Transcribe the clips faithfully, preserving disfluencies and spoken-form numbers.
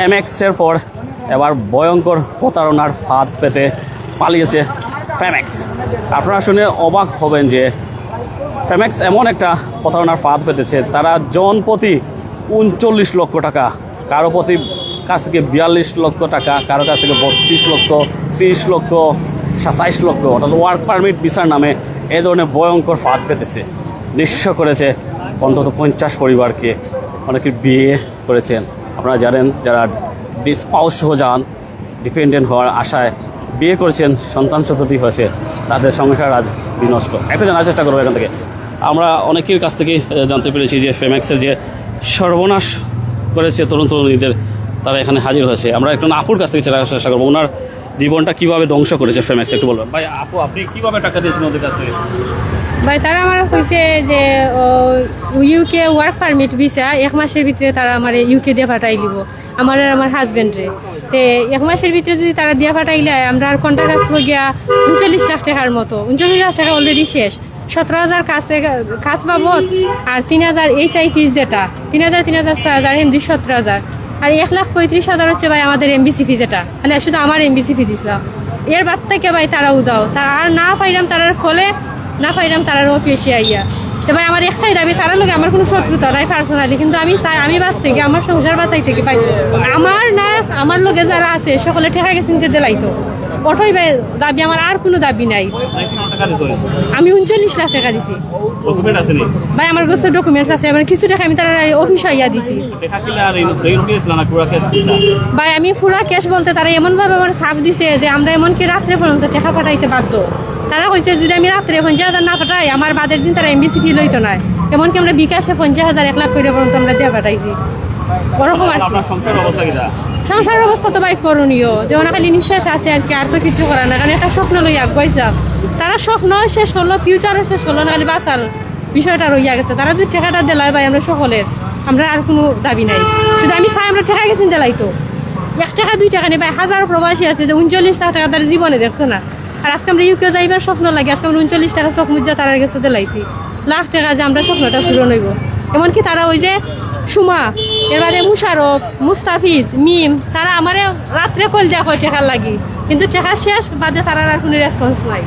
এমএক্সের পর এবার ভয়ঙ্কর প্রতারণার ফাঁদ পেতে পালিয়েছে ফেমেক্স। আপনারা শুনে অবাক হবেন যে ফেমেক্স এমন একটা প্রতারণার ফাঁদ পেতেছে, তারা জনপ্রতি উনচল্লিশ লক্ষ টাকা, কারো প্রতি কাছ থেকে বিয়াল্লিশ লক্ষ টাকা, কারো কাছ থেকে বত্রিশ লক্ষ, ত্রিশ লক্ষ, সাতাইশ লক্ষ, অর্থাৎ ওয়ার্ক পারমিট ভিসার নামে এই ধরনের ভয়ঙ্কর ফাঁদ পেতেছে। নিঃস্ব করেছে অন্তত পঞ্চাশ পরিবারকে, অনেকে বিয়ে করেছেন। আপনারা জানেন, যারা ডিসপাউস সহ যান, ডিপেন্ডেন্ট হওয়ার আশায় বিয়ে করেছেন, সন্তান সন্ততি হয়েছে, তাদের সংসার আজ বিনষ্ট। একটা জানার চেষ্টা করবো এখান থেকে। আমরা অনেকের কাছ থেকে আহ, জানতে পেরেছি যে ফেমেক্সের যে সর্বনাশ করেছে তরুণ তরুণীদের, তারা এখানে হাজির হয়েছে। আমরা একজন আপুর কাছ থেকে জানার চেষ্টা করবো ওনার জীবনটা কিভাবে ধ্বংস করেছে ফেমেক্স, একটু বলবেন। ভাই, আপু, আপনি কিভাবে টাকা দিয়েছেন ওদের কাছ থেকে? ভাই, তারা আমার কইছে যে ইউকে ওয়ার্ক পারমিট ভিসা, এক মাসের ভিতরে তারা আমার ইউকে দিয়া পাঠাই দিব, আমার আর আমার হাজবেন্ডরে। তে এক মাসের ভিতরে যদি তারা দিয়া পাঠাইলে, আমরা আর কন্ট্রাক্ট আসলো গিয়া উনচল্লিশ লাখ টাকার মতো, উনচল্লিশ লাখ টাকা অলরেডি শেষ। সতেরো হাজার কাছে কাজ বাবদ আর তিন হাজার এইচ আই ফিস, যেটা তিন হাজার, তিন হাজার, ছয় হাজার, হিন্দি সতেরো হাজার, আর এক লাখ পঁয়ত্রিশ হাজার হচ্ছে ভাই আমাদের এমবিসি ফি, যেটা মানে শুধু আমার এমবিসি ফি দিছিলাম। এর বাদ থেকে ভাই তারা উদাও, তারা আর না পাইলাম তারার কলে, না পাইলাম তারার অফিসে আইয়া। তো ভাই, আমার একটাই দাবি, তারার লগে আমার কোনো শত্রুতা নাই পার্সোনালি, কিন্তু আমি চাই, আমি বাঁচতে গিয়ে, আমার সংসার বাঁচাইতে গিয়ে ভাই, আমার না, আমার লগে যারা আছে সকলে টেকা গেছে নিতে দিলাইতো। ওটাই ভাই দাবি, আমার আর কোনো দাবি নাই। কত টাকা দিয়েছেন? আমি উনচল্লিশ লাখ টাকা দিছি। ডকুমেন্ট আছে নি? ভাই, আমার কাছে ডকুমেন্টস আছে, আমার কিছু টাকা আমি তারা অফিসে আইয়া দিছি। টাকা কিলা আর এই এই রুপিয়ে ছিল না, পুরা ক্যাশ কিলা? ভাই, আমি পুরা ক্যাশ বলতে তারা এমনভাবে আমার চাপ দিছে যে আমরা এমনকি রাত্রে পর্যন্ত টাকা পাঠাইতে বাধ্য। তারা কইছে যদি আমি রাত্রে পঞ্চাশ হাজার না পাঠাই, আমার বাদের দিন তারা এমবিসি ফি লইতো না। এমনকি আমরা বিকাশে পঞ্চাশ হাজার, এক লাখ করে পর্যন্ত আমরা দিয়ে পাঠাইছি। ওরকম আর কি। আপনার সংসার অবস্থা কিলা? সংসার অবস্থা তো ভাই করুণীয়, যে ওনা খালি নিঃশ্বাস আছে আর কি, আর তো কিছু করার না, কারণ একটা স্বপ্ন লই আগুয়াইছিলাম। তারা স্বপ্ন শেষ করলো, ফিউচারও শেষ করলো না, খালি বাঁচার বিষয়টা রইয়া গেছে। তারা যদি টাকাটা দিলায় ভাই, আমরা সকলের, আমরা আর কোনো দাবি নাই। শুধু আমি চাই আমরা টাকা গেছেন দিলাইতো, এক টাকা দুই টাকা নেই ভাই। হাজার প্রবাসী আছে যে উনচল্লিশ লাখ টাকা তার জীবনে দেখছে না, আর আজকে আমরা ইউকে যাইবার স্বপ্ন লাগে, আজকে আমরা উনচল্লিশ টাকা চোখ মুজা তারার গেছে দিলাইছি, লাখ টাকা যে আমরা স্বপ্নটা পূরণ হইব। এমনকি তারা ওই যে সুমা, এর বাদে মুশারফ, মুস্তাফিজ, মিম, তারা আমারে রাত্রে কল যা কয় টাকার লাগি, কিন্তু টাকা শেষ বাদে তারার আর কোনো রেসপন্স নাই।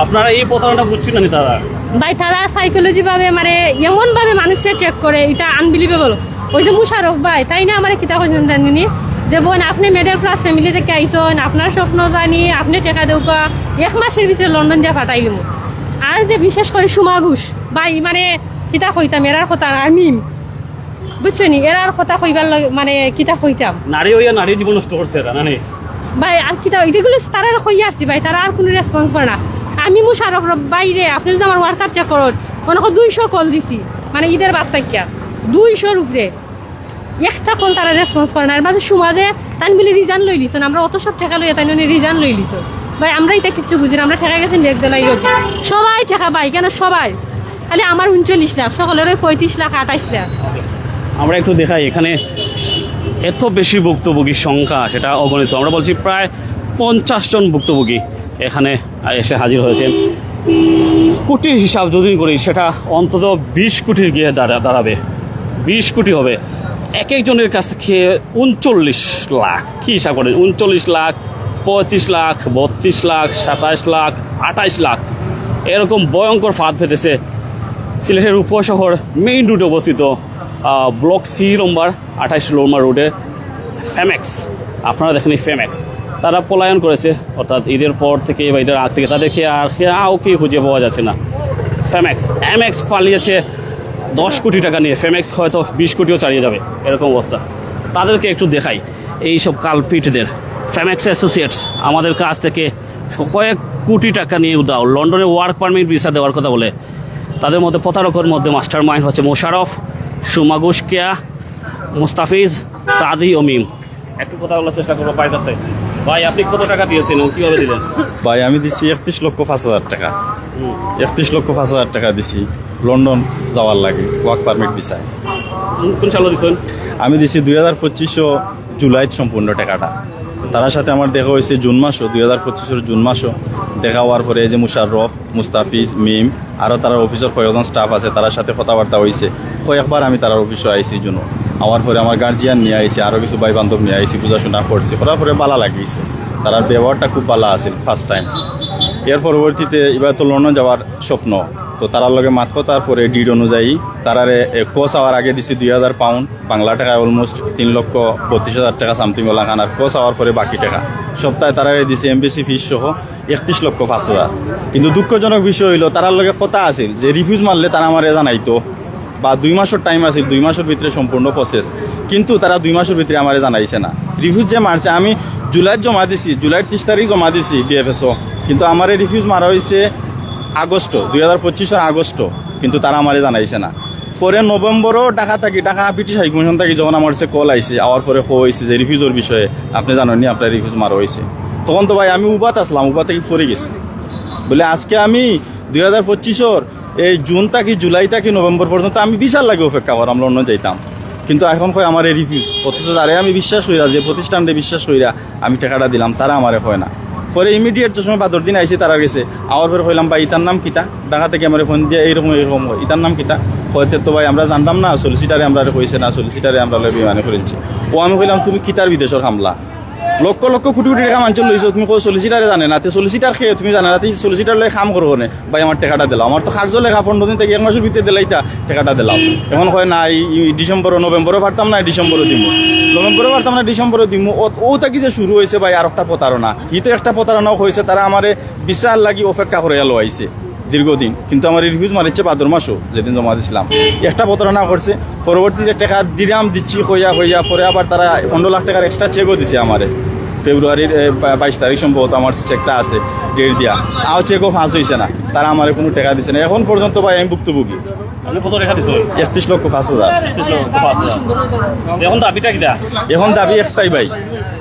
আপনারা এই প্রতারণাটা বুঝছেন না নি তারা? ভাই, তারা সাইকোলজি ভাবে মানে এমন ভাবে মানুষকে চেক করে, এটা আনবিলিভেবল। ওই যে মুশারফ ভাই, তাই না, আমারে কিতা কইছেন জানি নি, যে বোন, আপনি মিডল ক্লাস ফ্যামিলি থেকে আইছেন, আপনার স্বপ্ন জানি, আপনি টাকা দেউকা, এক মাসের ভিতরে লন্ডন দিয়া পাঠাইলিমু। আর যে বিশেষ করে সুমা ঘোষ ভাই, মানে কিতা কইতাম, এরার কথা আমি বুঝছো নি, এরার কথা কইবার লগে মানে কিতা কইতাম। নারী হইয়া নারী জীবন নষ্ট করছে এরা, না নি? ভাই, আর কিতা, এগুলো তারা কইয়া আসছি ভাই, তারা আর কোনো রেসপন্স করে না। আমি মুশারফ র-, বাইরে, আপনি যদি আমার হোয়াটসঅ্যাপ চেক করুন, মনে হয় দুইশো কল দিছি, মানে ঈদের বাদ থাকিয়া দুইশোর উপরে, একটা কল তারা রেসপন্স করে না। এর মাঝে সমাজে তাই বলে রিজাইন লই লিছেন, আমরা অত সব টাকা লইয়া তাই উনি রিজাইন লই লিছেন। ভাই, আমরা এটা কিচ্ছু বুঝি না, আমরা টাকা গেছেন লেখ দিলাই রোগে, সবাই টাকা পাই কেন, সবাই, খালি আমার উনচল্লিশ লাখ, সকলের ওই পঁয়ত্রিশ লাখ, আঠাইশ লাখ। আমরা একটু দেখাই এখানে এত বেশি ভুক্তভোগীর সংখ্যা, সেটা অগণিত। আমরা বলছি প্রায় পঞ্চাশ জন ভুক্তভোগী এখানে এসে হাজির হয়েছেন। কোটির হিসাব যদি করি, সেটা অন্তত বিশ কোটির গিয়ে দাঁড়া দাঁড়াবে, বিশ কোটি হবে। এক একজনের কাছ থেকে উনচল্লিশ লাখ, কী হিসাব করেন, উনচল্লিশ লাখ, পঁয়ত্রিশ লাখ, বত্রিশ লাখ, সাতাইশ লাখ, আঠাইশ লাখ, এরকম ভয়ঙ্কর ফাঁদ পেতেছে সিলেটের রূপসা শহর মেইন রোডে অবস্থিত, আহ, ব্লক সি নম্বর আঠাইশ নম্বর রোডে ফেমেক্স। আপনারা দেখেন এই ফেমেক্স, তারা পলায়ন করেছে, অর্থাৎ ঈদের পর থেকে বা ঈদের আগ থেকে তাদেরকে আর কেউ খুঁজে পাওয়া যাচ্ছে না। ফেমেক্স, এমএক্স পালিয়েছে দশ কোটি টাকা নিয়ে, ফেমেক্স হয়তো বিশ কোটিও ছাড়িয়ে যাবে, এরকম অবস্থা। তাদেরকে একটু দেখাই এই সব কালপ্রিটদের। ফেমেক্স অ্যাসোসিয়েটস আমাদের কাছ থেকে কয়েক কোটি টাকা নিয়ে উধাও, লন্ডনে ওয়ার্ক পারমিট ভিসা দেওয়ার কথা বলে। তাদের মধ্যে প্রতারকের মধ্যে মাস্টার মাইন্ড হচ্ছে মোশারফ, সুমা ঘোষ, কেয়া, মুস্তাফিজ, সাদি ও মিম। একটু কথা বলার চেষ্টা করবো ভাইয়ের কাছ থেকে। ভাই, আপনি কত টাকা দিয়েছেন এবং কিভাবে দিলেন? ভাই, আমি দিছি একত্রিশ লক্ষ পাঁচ হাজার টাকা। একত্রিশ লক্ষ পাঁচ হাজার টাকা দিছি লন্ডন যাওয়ার লাগি ওয়ার্ক পারমিট ভিসায়। কোন সালে দিয়েছেন? আমি দিছি দুই হাজার পঁচিশ জুলাইত সম্পূর্ণ টাকাটা। তারার সাথে আমার দেখা হয়েছে জুন মাসও, দুই হাজার পঁচিশের জুন মাসও। দেখা হওয়ার পরে এই যে মুশাররফ, মুস্তাফিজ, মিম, আরও তারার অফিসের কয়েকজন স্টাফ আছে, তারার সাথে কথাবার্তা হয়েছে। কয়েকবার আমি তারার অফিসও আইছি জুনো। আমার পরে আমার গার্জিয়ান নিয়ে আইছি, আরও কিছু ভাই বান্ধব নিয়ে আইছি, বুঝাশোনা করছি, করার পরে ভালা লাগিছে। তারার ব্যবহারটা খুব ভালা আছিল ফার্স্ট টাইম। এর পরবর্তীতে এবার তো লন্ডন যাওয়ার স্বপ্ন। তো তারার লগে মাত কথার পরে ডিড অনুযায়ী তারারে, এ, কোচ আওয়ার আগে দিছি দুই হাজার পাউন্ড, বাংলা টাকায় অলমোস্ট তিন লক্ষ বত্রিশ হাজার টাকা সামথিং ওলাখান, আর কোচ আওয়ার পরে বাকি টাকা সপ্তাহে তারারে দিছি এমবিসি ফিস সহ একত্রিশ লক্ষ পাঁচ হাজার। কিন্তু দুঃখজনক বিষয় হইলো, তারার লগে কথা আছিল যে রিফিউজ মারলে তারা আমারে জানাইতো, বা দুই মাসের টাইম আছিল, দুই মাসের ভিতরে সম্পূর্ণ প্রসেস, কিন্তু তারা দুই মাসের ভিতরে আমারে জানাইছে না। রিফিউজ যে মারছে, আমি জুলাইত জমা দিছি, জুলাইর তিরিশ তারিখ জমা দিছি বিএফএসও, কিন্তু আমারে রিফিউজ মারা হয়েছে আগস্ট, দুই হাজার পঁচিশের আগস্ট, কিন্তু তারা আমারে জানাইছে না। পরে নভেম্বরও ঢাকা থাকি, ঢাকা ব্রিটিশ হাইকমিশন থাকি যখন আমার কাছে কল আইছে, আওয়ার পরে কইছে যে রিফিউজর বিষয়ে আপনি জানেননি, আপনার রিফিউজ মারা হয়েছে। তখন তো ভাই আমি উবাত আসলাম, উবা থাকি পড়ে গেছি। বলে আজকে আমি দুই হাজার পঁচিশের এই জুন থাকি, জুলাই থাকি নভেম্বর পর্যন্ত আমি ভিসার লাগি অপেক্ষা করাম, লন্ডন যাইতাম, কিন্তু এখন কয় আমারে রিফিউজ। অথচ যারে আমি বিশ্বাস কইরা, যে প্রতিষ্ঠানরে বিশ্বাস কইরা আমি টাকাটা দিলাম, তারা আমারে কয় না। পরে ইমিডিয়েট যে সময় বাদর দিন আইছি তারার গেছে, আওয়ার পরে কইলাম, "ভাই, ইতার নাম কিতা?" ঢাকা থাকি আমারে ফোন দিয়া এইরকম এইরকম হয়, "ইতার নাম কিতা?" কইতে, "তো ভাই, আমরা জানলাম না, সলিসিটারে আমরারে কইছে না, সলিসিটারে আমরার লগে বেইমানি করিলছে।" ও আমি কইলাম, "তুমি কিতার বিদেশর কামলা? লক্ষ লক্ষ কোটি কোটি টাকা মানষর লইছো, তুমি কও সলিসিটারে জানে না, তে সলিসিটার কে তুমি জানে না, তে সলিসিটার লগে কাম করো কেনে?" "ভাই, আমার টাকাটা দিলাও, আমার তো কাগজো লেখা পনেরো দিন থাকি এক মাসের ভিতরে দিলাইতা, টাকাটা দিলাও।" এখন কয়, "না, এই, এই ডিসেম্বরও, নভেম্বরও পারতাম না, ডিসেম্বরও দিমু, নভেম্বরও পারতাম না, ডিসেম্বরও দিমু।" ও, ও থাকি যে শুরু হয়েছে ভাই আর একটা প্রতারণা, ই তো একটা প্রতারণা হয়েছে, তারা আমারে ভিসার লাগি অপেক্ষা করে লওয়াইছে দীর্ঘদিন, কিন্তু আমার রিফিউজ মারিচ্ছে ভাদ্র মাসও, যেদিন জমা দিছিলাম। একটা প্রতারণা করছে, পরবর্তীতে টাকা দিরাম দিচ্ছি কইয়া কইয়া পরে আবার তারা পনেরো লাখ টাকার এক্সট্রা চেকও দিছে আমারে। ফেব্রুয়ারির, এ, বা-, বাইশ তারিখ সম্ভবত আমার চেকটা আছে, ডেট দিয়া। আও চেকও পাস হইছে না, তারা আমারে কোনো টাকা দিছে না। এখন পর্যন্ত ভাই আমি ভুক্তভোগী। আপনি কত টাকা দিছো? একত্রিশ লক্ষ পাঁচ হাজার। একত্রিশ লক্ষ পাঁচ হাজার। এখন দাবিটা কিটা? এখন দাবি একটাই ভাই,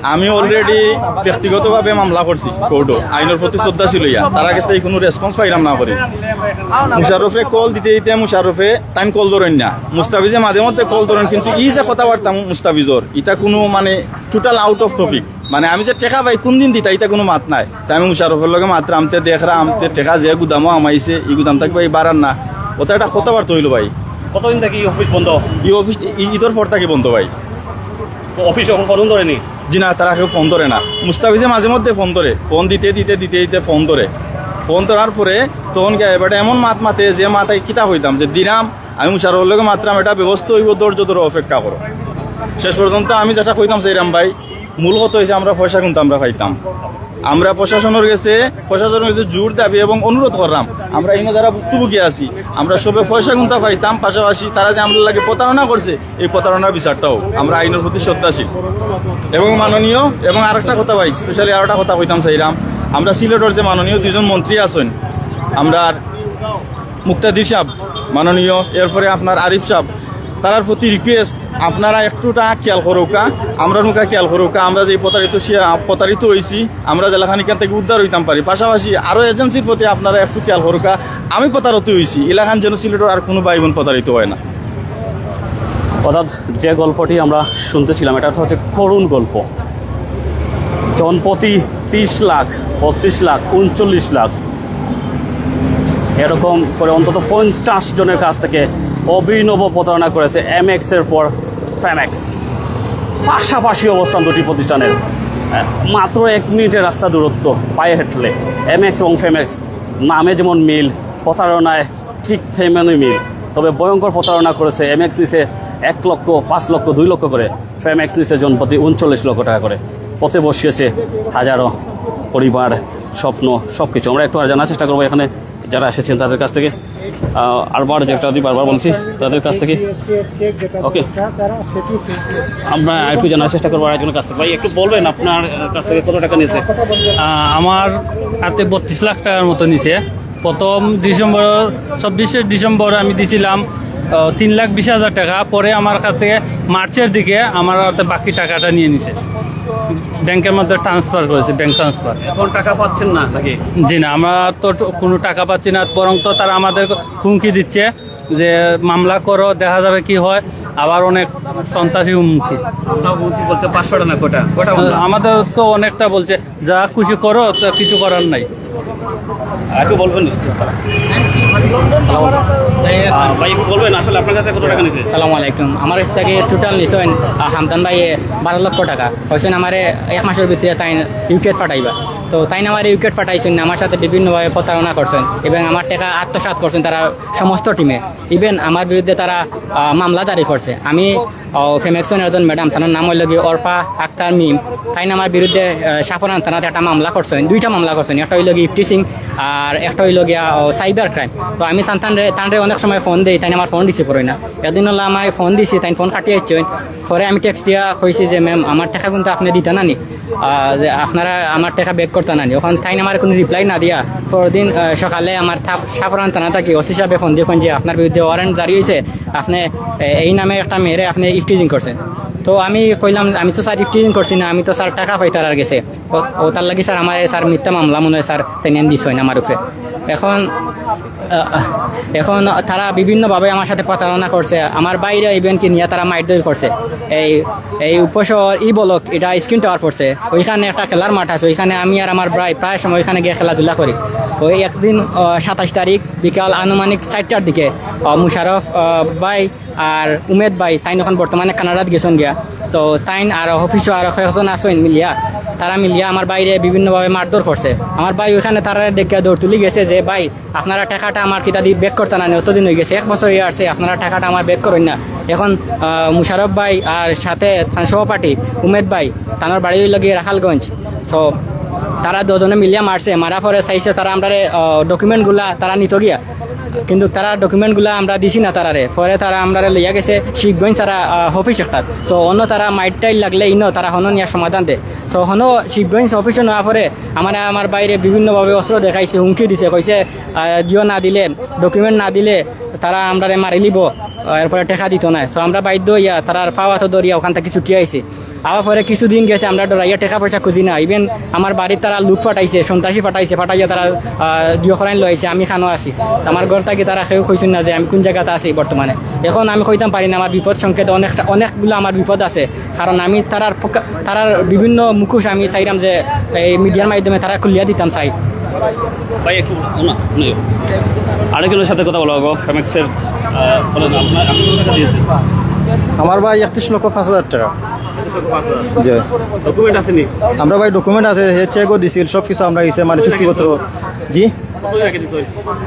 আমি অলরেডি ব্যক্তিগতভাবে মামলা করছি কোর্টও, আইনের প্রতি শ্রদ্ধাশীল হইয়া। তারার কাছ থেকে কোনো রেসপন্স পাইলাম না করি। মুশারফে কল দিতে দিতে মুশারফে তাইন কল ধরেন না, মুস্তাফিজে মাঝে মধ্যে কল ধরেন, কিন্তু ই যে কথাবার্তা মুস্তাফিজর, ইটা কোনো মানে টোটাল আউট অফ টপিক। মানে আমি যে টাকা পাই কোন দিন দিতা, ইটা কোনো মাত নাই। তে আমি মুশারফর লগে মাতরাম, তে দেখরাম, তে টাকা যে গুদামও হামাইছে, ই গুদাম থাকি ভাই বাড়ার না। ওটা একটা কথাবার্তা হইলো ভাই। কতদিন থাকি ই অফিস বন্ধ? ই অফিস ই-, ইদর পর থাকি বন্ধ ভাই। তো অফিস এখন ফোন ধরেনি? জি না, তারা কেউ ফোন ধরে না। মুস্তাফিজে মাঝে মধ্যে ফোন ধরে, ফোন দিতে দিতে দিতে দিতে ফোন ধরে। ফোন ধরার পরে তখন গিয়া এবারে এমন মাত মাতে যে মাতায় কিতা কইতাম যে দিরাম, আমি মুশারফর লগে মাতরাম, এটা ব্যবস্থা হইব, ধৈর্য ধরে অপেক্ষা করো। শেষ পর্যন্ত আমি যেটা কইতাম চাইরাম ভাই, মূল কথা হইছে আমরা পয়সা কিন্তু আমরা পাইতাম। আমরা প্রশাসনের গেছে, প্রশাসনের গেছে জোর দাবি এবং অনুরোধ করলাম, আমরা ইনো যারা ভুক্তভোগী আছি, আমরা সবে পয়সা কিন্তু পাইতাম, পাশাপাশি তারা যে আমরা লাগে প্রতারণা করছে, এই প্রতারণার বিচারটাও আমরা আইনের প্রতি শ্রদ্ধাশীল এবং মাননীয়। এবং আরেকটা কথা ভাই, স্পেশালি আরেকটা কথা কইতাম চাইরাম, আমরা সিলেটর যে মাননীয় দুইজন মন্ত্রী আছেন, আমরা মুক্তাদির সাহেব মাননীয়, এরপরে আপনার আরিফ সাহেব, তারার প্রতি রিকোয়েস্ট, আপনারা একটুটা খেয়াল করুকা, আমরার মুখা খেয়াল করুকা, আমরা যে প্রতারিত সে-, প্রতারিত হইছি, আমরা যেলাখান এখান থেকে উদ্ধার হইতাম পারি। পাশাপাশি আরো এজেন্সির প্রতি আপনারা একটু খেয়াল করুকা, আমি প্রতারিত হইছি, এলাখান যেন সিলেটর আর কোনো ভাই বোন প্রতারিত হয় না। অর্থাৎ যে গল্পটি আমরা শুনতেছিলাম, এটা একটা হচ্ছে করুণ গল্প। জনপ্রতি তিরিশ লাখ, বত্রিশ লাখ, ঊনচল্লিশ লাখ, এরকম করে অন্তত পঞ্চাশ জনের কাছ থেকে অভিনব প্রতারণা করেছে এমএক্স এর পর ফেমেক্স। পাশাপাশি অবস্থান দুটি প্রতিষ্ঠানের, মাত্র এক মিনিটের রাস্তা দূরত্ব পায়ে হেঁটলে। এমএক্স এবং ফেমেক্স নামে যেমন মিল, প্রতারণায় ঠিক তেমনই মিল। তবে ভয়ঙ্কর প্রতারণা করেছে এমএক্স, নিছে এক লক্ষ, পাঁচ লক্ষ, দুই লক্ষ করে। ফেমেক্স নিছে জনপ্রতি ঊনচল্লিশ লক্ষ টাকা করে। পথে বসিয়েছে হাজারো পরিবার, স্বপ্ন, সব কিছু। আমরা একটু আর জানার চেষ্টা করবো এখানে যারা এসেছেন তাদের কাছ থেকে। আহ, আরবার যেটা আমি বারবার বলছি, তাদের কাছ থেকে। ওকে। আমরা আরেকটু জানার চেষ্টা করবো আরেকজনের কাছ থেকে। ভাই, একটু বলবেন আপনার, আহ, কাছ থেকে কত টাকা নিয়েছে? আহ, আমার হাতে বত্রিশ লাখ টাকার মতো নিছে। প্রথম ডিসেম্বর, চব্বিশে ডিসেম্বর আমি দিছিলাম, আহ, তিন লাখ বিশ হাজার টাকা। পরে আমার কাছ থেকে মার্চের দিকে আমার হাতে বাকি টাকাটা নিয়ে নিছে, ব্যাংকের মধ্যে ট্রান্সফার করেছে, ব্যাংক ট্রান্সফার। এখন টাকা পাচ্ছেন না নাকি? জি না, আমরা তো ট-, কোনো টাকা পাচ্ছি না, বরং তো তারা আমাদের হুমকি দিচ্ছে যে মামলা করো, দেখা যাবে কি হয়। আবার অনেক সন্ত্রাসী হুমকি। আমরাও বলছি, বলছে পাঁচশো টাকা কোটা, কোটা বন্ধ। আমাদের তো অনেকটা বলছে, যা খুশি করো, তা কিছু করার নাই। আর একটু বলবেন নি? আহ, ভাই, একটু বলবেন আসলে আপনার কাছে কত টাকা নিছে? সালামু আলাইকুম। আমার কাছ থেকে টোটাল নিছইন, আহ, হামদান ভাইয়ে বারো লক্ষ টাকা। কইছইন আমারে এক মাসর ভিতরে তাইন ইউকেত পাঠাইবা। তো তাইন আমারে ইউকেত পাঠাইছইন না, আমার সাথে বিভিন্নভাবে প্রতারণা করছইন এবং আমার টাকা আত্মসাৎ করছইন তারা সমস্ত টিমে। ইভেন আমার বিরুদ্ধে তারা, আহ, মামলা জারি করছে। আমি, আহ, ফেমেক্সর একজন ম্যাডাম, তার নাম অইলো গিয়া অর্পা আক্তার মিম। তাইন আমার বিরুদ্ধে, আহ, শাহপরান থানাত একটা মামলা করছইন, দুইটা মামলা করছইন, একটা অইলো গিয়া ইফটিজিং আর একটা অইলো গিয়া, আহ, সাইবার ক্রাইম। তো আমি তান, তানরে, তানরে অনেক সময় ফোন দেই, তাইন আমার ফোন রিসিভ করইন না। একদিন অইলো আমি ফোন দিছি, তাইন ফোন কাটিয়া দিছইন। পরে আমি টেক্সট দিয়া কইছি যে, "ম্যাম, আমার টাকা কিন্তু আপনে দিতা না নি?" আহ, যে আপনারা আমার টাকা ব্যাক করতা না নি। অখন তাইন আমার কোনো রিপ্লাই না দিয়া পরদিন, আহ, সকালে আমার থাপ-, শাহপরান থানা থাকি ওসি সাহেবে ফোন দিয়া কইন যে, "আপনার বিরুদ্ধে ওয়ারেন্ট জারি অইছে, আপনে, এ, এই নামে একটা মেয়েরে আপনে ইফটিজিং করছেন।" তো আমি কইলাম, "আমি তো স্যার ইফটিজিং করছি না, আমি তো স্যার টাকা পাই তারার গেছে।" ও, ও তার লাগি স্যার আমার স্যার মিথ্যা মামলা মনে হয় স্যার তাইন দিছইন আমার উপরে। এখন আহ, এখন তারা বিভিন্নভাবে আমার সাথে প্রতারণা করছে। আমার ভাইরে ইভেন কি নিয়া তারা মারধর করছে। এই, এই উপশহর ই ব্লক, এটা স্ক্রিন টাওয়ার পড়ছে, ওইখানে একটা খেলার মাঠ আছে, ওইখানে আমি আর আমার ভাই প্রায় সময় ওইখানে গিয়া খেলাধুলা করি। ওই একদিন, আহ, সাতাইশ তারিখ বিকাল আনুমানিক চারটার দিকে, আহ, মুশারফ, আহ, ভাই আর উমেদ ভাই, তাইন অখন বর্তমানে কানাডাত গেছইন গিয়া। তো তাইন আর অফিসো আর কয়েকজন আছইন মিলিয়া, তারা মিলিয়া আমার ভাইরে বিভিন্নভাবে মারধর করছে। আমার ভাই ওইখানে তারারে দেখিয়া দৌড় তুলি গেছে যে, "ভাই, আপনারা টাকাটা আমার কিতা দি ব্যাক করতা না নি, অতদিন অই গেছে, এক বছর অই আসছে, আপনারা টাকাটা আমার ব্যাক করইন না।" এখন, আহ, মুশারফ ভাই আর সাথে তান সহপাঠী উমেদ ভাই, তানর বাড়ি অইলো গিয়া রাখালগঞ্জ। So, তারা দুজনে মিলিয়া মারছে, মারা পরে চাইছে তারা আমরারে, আহ, ডকুমেন্টগুলা তারা নিতো গিয়া, কিন্তু তারা ডকুমেন্টগুলা আমরা দিছি না তারারে। পরে তারা আমরারে লইয়া গেছে শিবগঞ্জ তারা, আহ, অফিস একটাত। So, অনো তারা মাইর টাইর লাগলে ইনো তারা হনো নিয়া সমাধান দে। So, হনো শিবগঞ্জ অফিসো নেওয়া পরে আমার, আমার ভাইরে বিভিন্নভাবে অস্ত্র দেখাইছে, হুমকি দিছে, কইছে, আহ, দিও না দিলে, ডকুমেন্ট না দিলে তারা আমরারে মারিলিবো, আহ, এরপরে টাকা দিতো না। So আমরা বাধ্য অইয়া তারার পাও আতো ধরিয়া ওখান থাকি ছুটি আইছি। আবার পরে কিছুদিন গেছে, আমরা ডরাইয়া টাকা পয়সা খুঁজি না। Even আমার বাড়িত তারা লুট পাঠাইছে, সন্ত্রাসী পাঠাইছে, পাঠাইয়া তারা, আহ, জিও করাইন লইছে, আমি খানো আছি। আমার ঘর থাকি তারা কেউ কইছইন না যে আমি কোন জাগাত আছি বর্তমানে। এখন আমি কইতাম পারি না আমার বিপদ সংকেত অনেকটা, অনেকগুলা আমার বিপদ আছে। কারণ আমি তারার পোকা-, তারার বিভিন্ন মুখোশ আমি চাইরাম যে এই মিডিয়ার মাধ্যমে তারা খুলিয়া দিতাম চাই। ভাই, একটু না, শুনি। আরেকজনের সাথে কথা বলা হবে, ফেমেক্সের, আহ, বলেন, আপনার, আপনি কত টাকা দিয়েছেন? আমার ভাই একত্রিশ লক্ষ পাঁচ হাজার টাকা। কত পাঁচ হাজার? জি। ডকুমেন্ট আছে নি? আমরা ভাই ডকুমেন্ট আছে, হে চেকও দিছিল, সব কিছু আমরা গেছে, মানে চুক্তিপত্র। জি? কত টাকা দিতে হয়?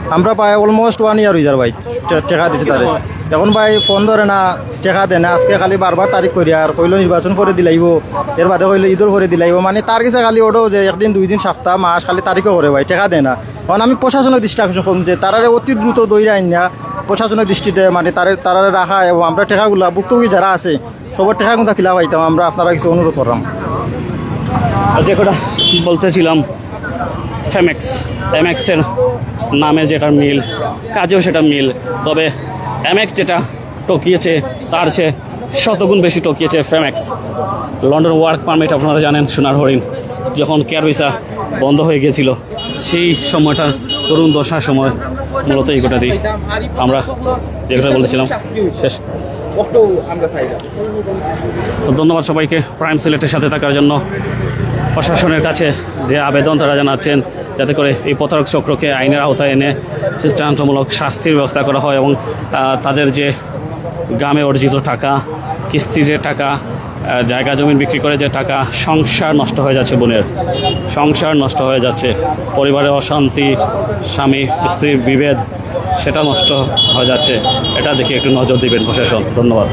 আমরা প্রায় almost one year অই যার ভাই, টে-, টাকা দিছি তারে। এখন ভাই ফোন ধরে না, টাকা দেয় না। আজকে খালি বারবার তারিখ করি আর কইলো নির্বাচন পরে দিলাইবো, এর বাদে কইলো ঈদর পরে দিলাইবো। মানে তার গেছে খালি ওটাও যে একদিন, দুই দিন, সপ্তাহ, মাস খালি তারিখও করে ভাই, টাকা দেয় না। এখন আমি প্রশাসনের দৃষ্টি আকর্ষণ করুন যে তারারে অতি দ্রুত দইরা আইন না, প্রশাসনের দৃষ্টিতে মানে তারে, তারারে রাখা এবং আমরা টাকাগুলা ভুক্তভোগী যারা আছে সবার টাকা কিন্তু কিলা পাইতাম, আমরা আপনারা কিছু অনুরোধ করলাম। যে কথা বলতেছিলাম, ফেমেক্স, এমএক্সের নামে যেটা মিল, কাজেও সেটা মিল। তবে এমএক্স যেটা ঠকিয়েছে, তার চেয়ে শতগুণ বেশি ঠকিয়েছে ফেমেক্স। লন্ডন ওয়ার্ক পারমিট, আপনারা জানেন, সোনার হরিণ, যখন কেয়ার ভিসা বন্ধ হয়ে গিয়েছিল, সেই সময়টা, করুণ দশার সময় মূলত এই ঘটনাটি আমরা যে কথা বলতেছিলাম। শেষ। তো ধন্যবাদ সবাইকে প্রাইম সিলেটের সাথে থাকার জন্য। প্রশাসনের কাছে যে আবেদন তারা জানাচ্ছেন, যাতে করে এই প্রতারক চক্রকে আইনের আওতায় এনে দৃষ্টান্তমূলক শাস্তির ব্যবস্থা করা হয় এবং, আহ, তাদের যে গ্রামে অর্জিত টাকা, কিস্তি যে টাকা, আহ, জায়গা জমিন বিক্রি করে যে টাকা, সংসার নষ্ট হয়ে যাচ্ছে বোনের, সংসার নষ্ট হয়ে যাচ্ছে, পরিবারে অশান্তি, স্বামী স্ত্রীর বিভেদ, সেটা নষ্ট হয়ে যাচ্ছে। এটা দেখে একটু নজর দিবেন প্রশাসন। ধন্যবাদ।